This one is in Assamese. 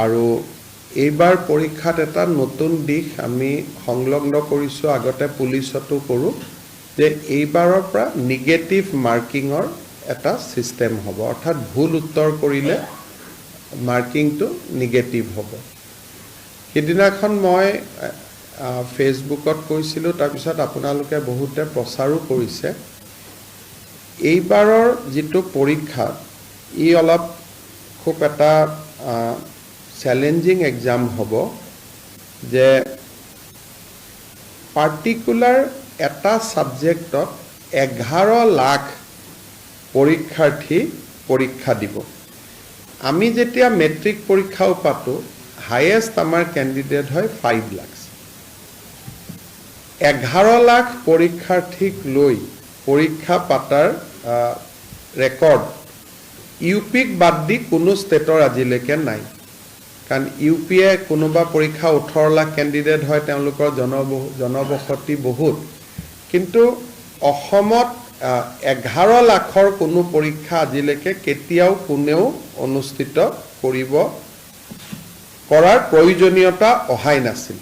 আৰু এইবাৰ পৰীক্ষাত এটা নতুন দিশ আমি সংলগ্ন কৰিছোঁ, আগতে পুলিচতো কৰোঁ, যে এইবাৰৰ পৰা নিগেটিভ মাৰ্কিঙৰ এটা ছিষ্টেম হ'ব, অৰ্থাৎ ভুল উত্তৰ কৰিলে মাৰ্কিংটো নিগেটিভ হ'ব। সিদিনাখন মই ফেচবুকত কৈছিলোঁ, তাৰপিছত আপোনালোকে বহুতে প্ৰচাৰো কৰিছে। এইবাৰৰ যিটো পৰীক্ষা, ই অলপ খুব এটা চেলেঞ্জিং এক্সাম হ'ব যে পাৰ্টিকুলাৰ এটা ছাবজেক্টত 11 লাখ পৰীক্ষাৰ্থী পৰীক্ষা দিব। আমি যেতিয়া মেট্ৰিক পৰীক্ষাও পাতোঁ, হায়েষ্ট আমাৰ কেণ্ডিডেট হয় 5 লাখ। 11 লাখ পৰীক্ষাৰ্থীক লৈ পৰীক্ষা পাতাৰ ৰেকৰ্ড ইউ পিক বাদ দি কোনো ষ্টেটৰ আজিলৈকে নাই। কাৰণ ইউ পি এ কোনোবা পৰীক্ষা 18 লাখ কেণ্ডিডেট হয়, তেওঁলোকৰ জনবসতি বহুত। কিন্তু অসমত 11 লাখৰ কোনো পৰীক্ষা আজিলৈকে কেতিয়াও কোনেও অনুষ্ঠিত কৰাৰ প্ৰয়োজনীয়তা অহাই নাছিল।